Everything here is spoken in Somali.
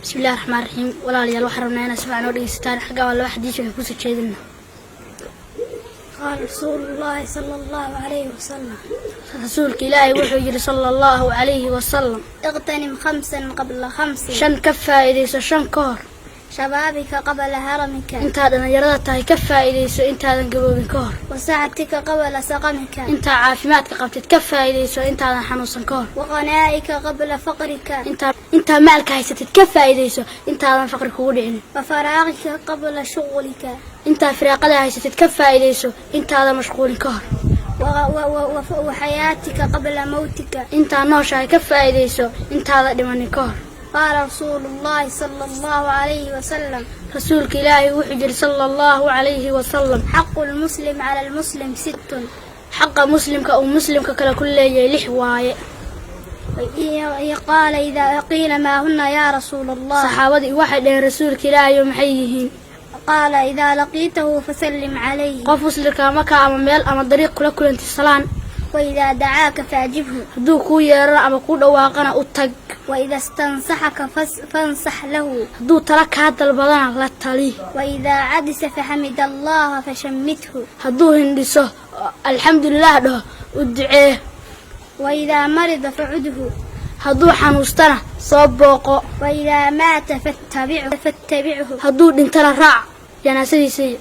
Bismillahi raxmaan raxiim. Walaalayaal, waxaan rabnaa inaad si fiican oo dhegeysataan. Xagga waa laba xadiis waxay kusoo jeedinaa. قال رسول الله صلى الله عليه وسلم: Rasuulka Ilaahay wuxuu yidhi, sala Allahu calayhi wasalam: اغتنم خمسا قبل خمس. Shan ka faa'iidayso shan ka hor. شبابك قبل هرمك. Intaad dhallinyarada tahay ka faa'iidayso intaadan gaboobin ka hor. وصحتك قبل سقمك. Intaa caafimaadka qabtid ka faa'iidayso intaadan xanuunsan ka hor. وغناك قبل فقرك. Intaa maalka haysatid ka faa'iidayso intaadan faqri kugu dhicin. وفراغك قبل شغلك. Intaa firaaqada haysatid ka faa'iidayso intaadan mashquulin ka hor. وحياتك قبل موتك. Intaa nooshahay ka faa'iidayso intaadan dhimanin ka hor. قال رسول الله صلى الله عليه وسلم: Rasuulka Ilaahay wuxuu yidhi, sala Allahu calayhi wasalam: حق المسلم على المسلم ست. Xaqa muslimka uu muslimka kale ku leeyahay lix waaye. قال إذا قيل: ما هن يا رسول الله؟ Saxaabadii waxay dhaheen: Rasuulka Ilaahay, maxay yihiin? قال: إذا لقيته فسلم عليه. Qof muslimka markaa ama meel ama dariiq kula kulantay, salaan. وإذا دعاك فأجبه. Hadduu kuu yeerana ama kuu dhawaaqana, u tag. وإذا استنصحك فانصح له. Hadduu tala kaa dalbadana, la tali. وإذا عطس فحمد الله فشمته. Hadduu hindhiso, alxamdulilah dhaho, u ducee. وإذا مرض فعده. Hadduu xanuustana, soo booqo. وإذا مات فاتبعه. Hadduu dhintana, raac janaasadiisa.